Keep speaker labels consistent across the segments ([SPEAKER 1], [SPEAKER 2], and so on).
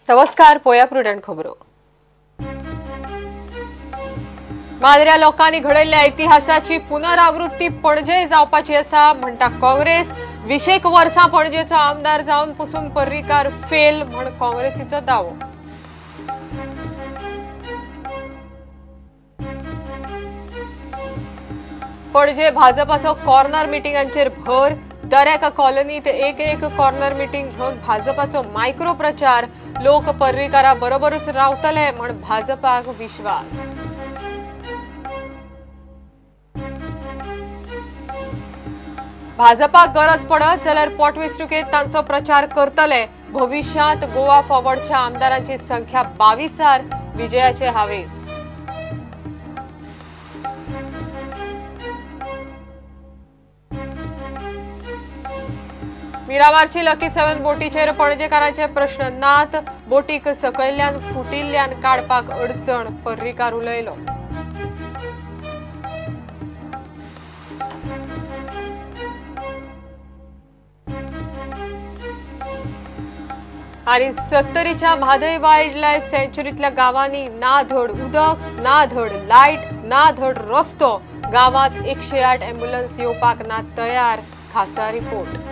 [SPEAKER 1] नमस्कार, पोया प्रुडंट खबरो. मांद्र्या लोकांनी घडयल्ल्या इतिहासाची पुनरावृत्ती पणजे जावपाची आसा म्हणटा काँग्रेस. 20 वर्सां पणजेचो आमदार जावन पसून पर्रीकार फेल म्हण काँग्रेसीचो दावो. पणजे भाजपाचो कॉर्नर मिटिंगांचेर भर. दर एका कॉलनीत एक एक कॉर्नर मिटिंग घेवन भाजपाचो मायक्रो प्रचार. लोक पर्रीकारा बरोबरच रावतले म्हण भाजपाक विश्वास. भाजपाक गरज पडत जाल्यार पोटवेंचणुकेंत तांचो प्रचार करतले. भविष्यांत गोवा फॉरवर्डच्या आमदारांची संख्या 22 विजयाचे हावेस. मिरामारची लकी 7 बोटीचेर पणजेकारांचे प्रश्न नात. बोटीक सकयल्ल्यान फुटिल्ल्यान काडपाक अडचण, पर्रीकार उलयलो. आनी सत्तरीच्या म्हादय वायल्ड लायफ सँच्युरींतल्या गांवांनी ना धड उदक, ना धड लायट, ना धड रस्तो. गांवांत 108 ॲम्ब्युलन्स येवपाक ना तयार. खासा रिपोर्ट.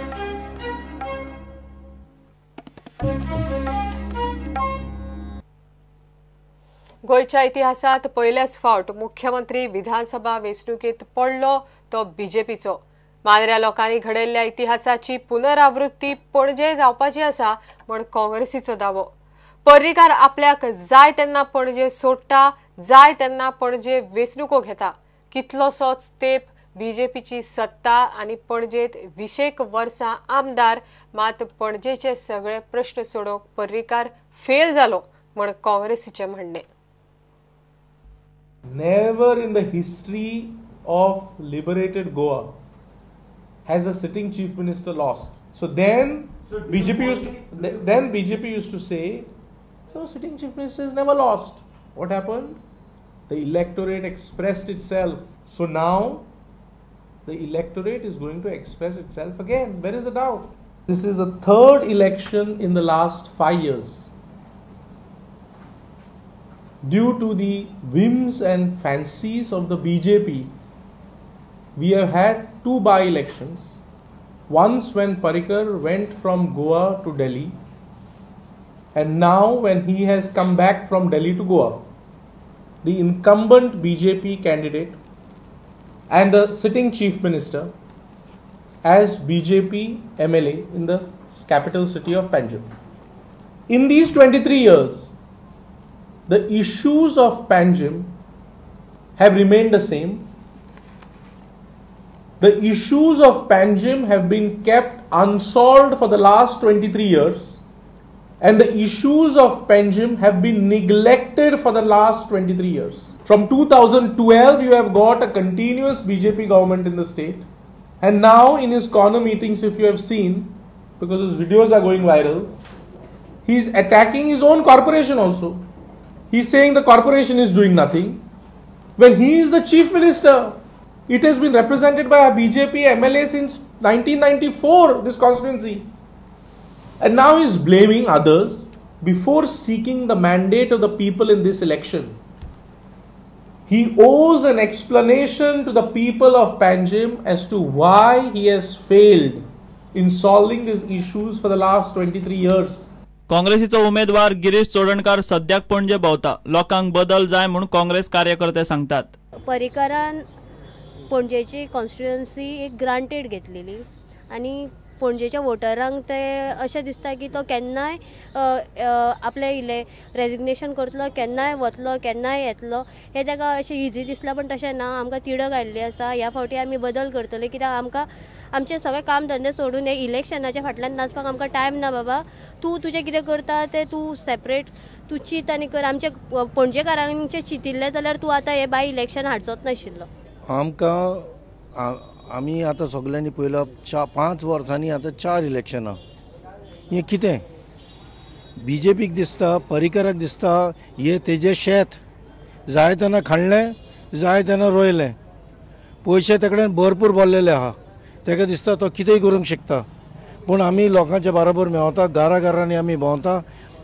[SPEAKER 1] गोंयच्या इतिहासात पयल्याच फावट मुख्यमंत्री विधानसभा वेंचणुकेंत पडलो तो बीजेपीचो. मांद्र्या लोकांनी घडयल्ल्या इतिहासाची पुनरावृत्ती पणजे जावपाची आसा म्हण काँग्रेसीचो दावो. पर्रीकार आपल्याक जाय तेन्ना पणजे सोडटा, जाय तेन्ना पणजे वेंचणुको घेता. कितलोसोच तेंप बीजेपीची सत्ता आनी पणजेत 20 वर्सां आमदार, मात पणजेचे सगळे प्रश्न सोडोवंक पर्रीकार फेल जालो म्हण काँग्रेसीचें म्हणणें.
[SPEAKER 2] Never in the history of liberated Goa has a sitting chief minister lost. So then BJP used to say, so sitting chief minister has never lost. What happened? The electorate expressed itself. So now the electorate is going to express itself again. Where is the doubt? This is the third election in the last 5 years. Due to the whims and fancies of the BJP, we have had 2 by-elections. Once when Parrikar went from Goa to Delhi, and now when he has come back from Delhi to Goa. The incumbent BJP candidate and the sitting chief minister as BJP MLA in the capital city of Panjim. In these 23 years, the issues of Panjim have remained the same. The issues of Panjim have been kept unsolved for the last 23 years, and the issues of Panjim have been neglected for the last 23 years. From 2012, you have got a continuous BJP government in the state, and now in his corner meetings, if you have seen, because his videos are going viral, he is attacking his own corporation also. He is saying the corporation is doing nothing when he is the chief minister. It has been represented by a BJP MLA since 1994, this constituency. And now he is blaming others before seeking the mandate of the people in this election. He owes an explanation to the people of Panjim as to why he has failed in solving these issues for the last 23 years.
[SPEAKER 3] काँग्रेसीचो उमेदवार गिरीश चोडणकार सद्याक पणजे भोंवता. लोकांक बदल जाय म्हूण काँग्रेस कार्यकर्ते सांगतात.
[SPEAKER 4] पर्रीकारान पणजेची constituency एक ग्रांटेड घेतलेली आनी पणजेच्या वोटरांक ते अशें दिसता की तो केन्नाय आपलें इल्लें रेजिग्नेशन करतलो, केन्नाय वतलो, केन्नाय येतलो, हें ताका अशें इजी दिसलां. पण तशें ना, आमकां तिडक आयिल्ली आसा. ह्या फावटी आमी बदल करतले, कित्याक आमकां आमचे सगळे काम धंदे सोडून हे इलेक्शनाच्या फाटल्यान नाचपाक आमकां टायम ना. बाबा तूं तुजें कितें करता तें तूं सेपरेट तूं चीत आनी कर. आमचे पणजेकारांचें चिंतिल्लें जाल्यार तूं आतां हें बाय इलेक्शन हाडचोच नाशिल्लो.
[SPEAKER 5] आमकां आमी आतां सगल्यांनी पयला 5 वर्सांनी आतां 4 इलेक्शनां. हें कितें बीजेपीक दिसता, पर्रीकाराक दिसता, हे तेजें शेत जाय तेन्ना खाणलें, जाय तेन्ना रोयलें, पयशे ते कडेन भरपूर भरलेले आहा. तेका दिसता तो कितेंय करूंक शकता. पूण आमी लोकांच्या बरोबर मेवता, घरा घरांनी आमी भोंवता.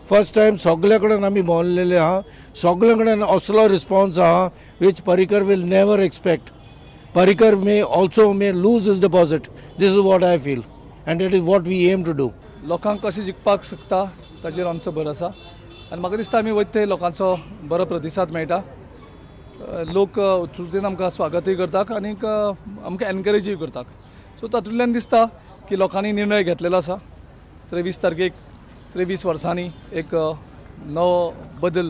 [SPEAKER 5] फर्स्ट टायम सगळे कडेन आमी भोंवलेले आहा, सगळे कडेन असलो रिस्पॉन्स आहा which Parrikar will never expect. Parrikar may also may lose his deposit. This is what I feel and it is what we aim to do.
[SPEAKER 6] लोकांक कशें जिखपाक शकता ताजेर आमचो भर आसा आनी म्हाका दिसता आमी वयता थंय लोकांचो बरो प्रतिसाद मेळटा. लोक उत्सुकतेन आमकां स्वागतूय करतात आनीक आमकां एनकरेजूय करतात. सो तातूंतल्यान दिसता की लोकांनी निर्णय घेतलेलो आसा. 23 तारखेक 23 वर्सांनी एक नवो बदल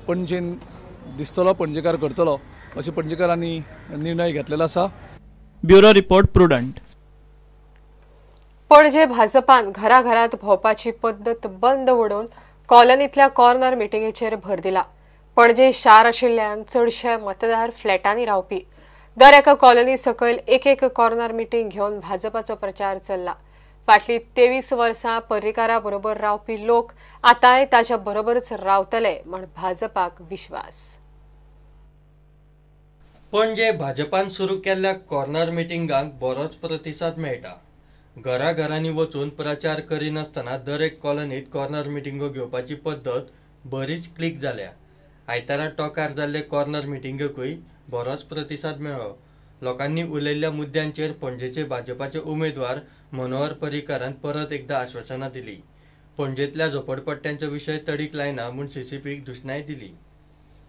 [SPEAKER 6] पणजेन दिसतलो, पणजेकार करतलो अशें पणजेकारांनी निर्णय घेतलेलो आसा.
[SPEAKER 3] Bureau report, Prudent.
[SPEAKER 1] Panaji भाजपान घराघरात भोंवपाची पद्दत बंद उडोवन कॉलनीतल्या कॉर्नर मिटिंगेचेर भर दिला. पणजे शार आशिल्ल्यान चडशे मतदार फ्लॅटांनी रावपी. दर एका कॉलनी सकयल एक एक कॉर्नर मिटींग घेवन भाजपाचो प्रचार चल्ला. फाटली 23 वर्सां पर्रीकारा बरोबर रावपी लोक आतांय ताच्या बरोबरच रावतले म्हण भाजपाक विश्वास.
[SPEAKER 7] पणजे भाजपान सुरू केल्ल्या कॉर्नर मिटिंगांक बरोच प्रतिसाद मेळटा. घराघरांनी वचून प्रचार करिनासतना दर एक कॉलनीत कॉर्नर मिटिंगो घेवपाची पद्दत बरीच क्लिक जाल्या. आयतारा टोकार जाल्ले कॉर्नर मिटिंगेकूय बरोच प्रतिसाद मेळ्ळो. लोकांनी उलयल्ल्या मुद्द्यांचेर पणजेचे भाजपाचे उमेदवार मनोहर पर्रीकारान परत एकदा आश्वासनां दिली. पणजेंतल्या झोपडपट्ट्यांचो विशय तडीक लायना म्हूण सीसीपीक दुशणाय दिली.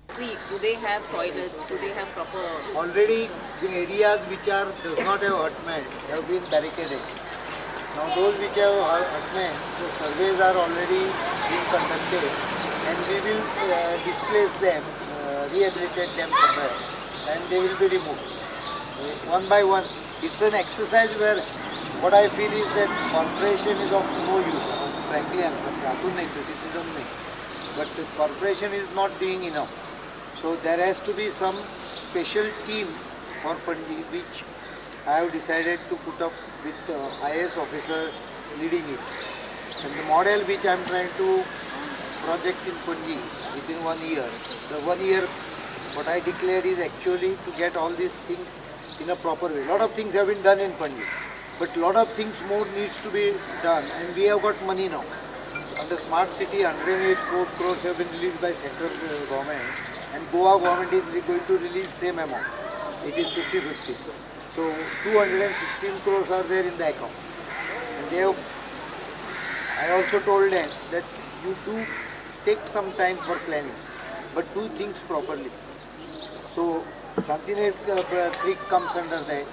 [SPEAKER 8] Do they have toilets? Do they have proper?
[SPEAKER 9] Already the areas which are does not have hutment have been barricaded. Now those which have hutment, the surveys are already being conducted and we will displace them, rehabilitate them somewhere, and they will be removed one by one. It's an exercise where what I feel is that corporation is of no use. Frankly, I'm criticism nahi, but the corporation is not doing enough. So there has to be some special team for Panaji, which I have decided to put up with IAS officer leading it. And the model which I am trying to project in Panaji within 1 year, the 1 year what I declared is actually to get all these things in a proper way. Lot of things have been done in Panaji, but lot of things more needs to be done, and we have got money now. Under Smart City, 108 crores have been released by central government, and Goa government is going to release same amount. It is 50-50. So 216 crores are there in the account. And they have, I also told them that you do take some time for planning, but do things properly. So Santinez Creek comes under that.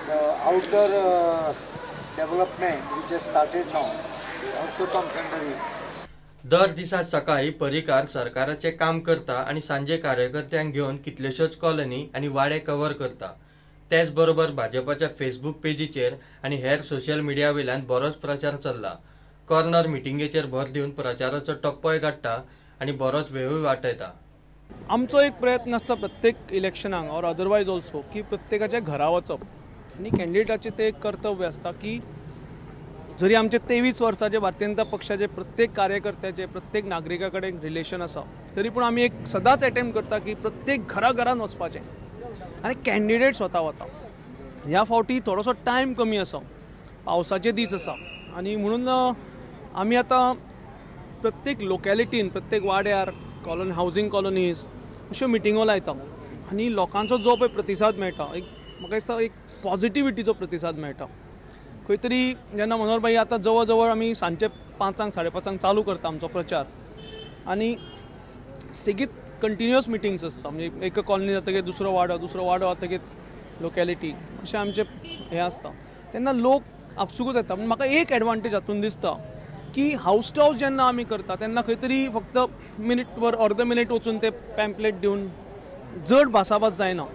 [SPEAKER 9] The outer development which has started now also comes under it.
[SPEAKER 7] दर दिसा सकाळी पर्रीकार सरकाराचे काम करता आनी सांजे कार्यकर्त्यांक घेवन कितल्योश्योच कॉलनी आनी वाडे कव्हर करता. तेच बरोबर भाजपाच्या फेसबूक पेजीचेर आनी हेर सोशल मिडिया वयल्यान बरोच प्रचार चल्ला. कॉर्नर मिटिंगेचेर भर दिवन प्रचाराचो टप्पोय काडटा आनी बरोच वेळूय वाटयता.
[SPEAKER 10] आमचो एक प्रयत्न आसता प्रत्येक इलेक्शनाक ऑर अदरवायज ऑल्सो की प्रत्येकाच्या घरा वचप आनी कॅन्डिडेटाचें तें एक कर्तव्य आसता की जरी आमचे 23 वर्साचे भारतीय जनता पक्षाचे प्रत्येक कार्यकर्त्याचे प्रत्येक नागरिका कडेन रिलेशन आसा तरी पूण आमी एक सदांच एटेम्प्ट करता की प्रत्येक घरा घरान वचपाचें आनी कॅन्डिडेट स्वता वता. ह्या फावटी थोडोसो टायम कमी आसा, पावसाचे दीस आसा आनी म्हणून आमी आतां प्रत्येक लोकेलिटीन प्रत्येक वाड्यार कॉलनी हावजींग कॉलनीज अश्यो मिटिंगो लायता आनी लोकांचो जो पळय प्रतिसाद मेळटा एक म्हाका दिसता एक पॉजिटिविटीचो प्रतिसाद मेळटा. खंय तरी जेन्ना मनोहर भाई आतां जवळ जवळ आमी सांजचे 5 साडे 5 चालू करता आमचो प्रचार आनी सेगीत कंटिन्युअस मिटिंग्स आसता, म्हणजे एक कॉलनी जातकीर दुसरो वाडो, दुसरो वाडो जातकीर लोकेलिटी अशें आमचें हें आसता. तेन्ना लोक आपसुकूच येता. पूण म्हाका एक एडवांटेज हातून दिसता की हावस टू हावस जेन्ना आमी करता तेन्ना खंय तरी फक्त मिनीटभर अर्द मिनीट वचून ते पॅम्पलेट दिवन जड भासाभास जायना.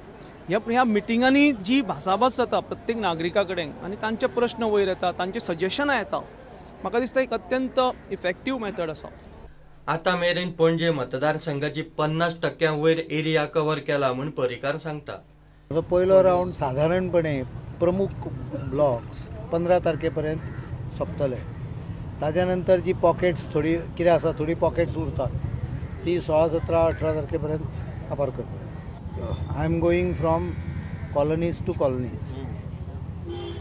[SPEAKER 10] ह्या मिटिंगांनी जी भासाभास जाता प्रत्येक नागरिका कडेन आनी तांचे प्रश्न वयर येता, तांचे सजेशनां येता, म्हाका दिसता एक अत्यंत इफेक्टीव मेथड आसा.
[SPEAKER 7] आतां मेरेन पणजे मतदारसंघाची 50% वयर एरिया कव्हर केला म्हूण पर्रीकार सांगता.
[SPEAKER 9] पयलो रावंड साधारणपणे प्रमुख ब्लॉक्स 15 तारखे पर्यंत सोंपतले. ताज्या नंतर जी पॉकेट्स थोडी कितें आसा थोडी पॉकेट्स उरतात ती 16, 17, 18 तारखे पर्यंत काबार करतले. I am going from colonies to colonies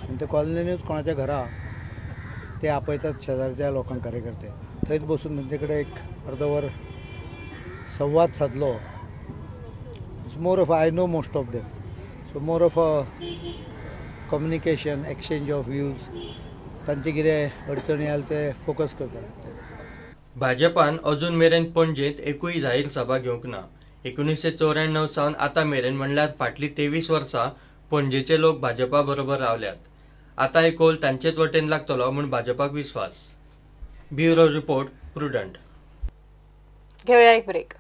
[SPEAKER 9] आनी ते कॉलनीज कोणाच्या घरा ते आपयतात शेजारच्या लोकांक कार्यकर्ते थंयच बसून तांचे कडेन एक अर्दवर संवाद सादलो. It's more of I know most of them, so more of a communication, exchange of views, तांचे कितें अडचणी आसल्यार ते फोकस करतात.
[SPEAKER 7] भाजपान अजून मेरेन पणजेंत एकूय जाहीर सभा घेवंक ना. 1994 सावन आतां मेरेन म्हणल्यार फाटलीं 23 वर्सां पणजेचे लोक भाजपा बरोबर रावल्यात. आतांय कोल तांचेच वटेन लागतलो म्हूण भाजपाक विस्वास. Bureau report, Prudent.
[SPEAKER 1] घेवया एक ब्रेक.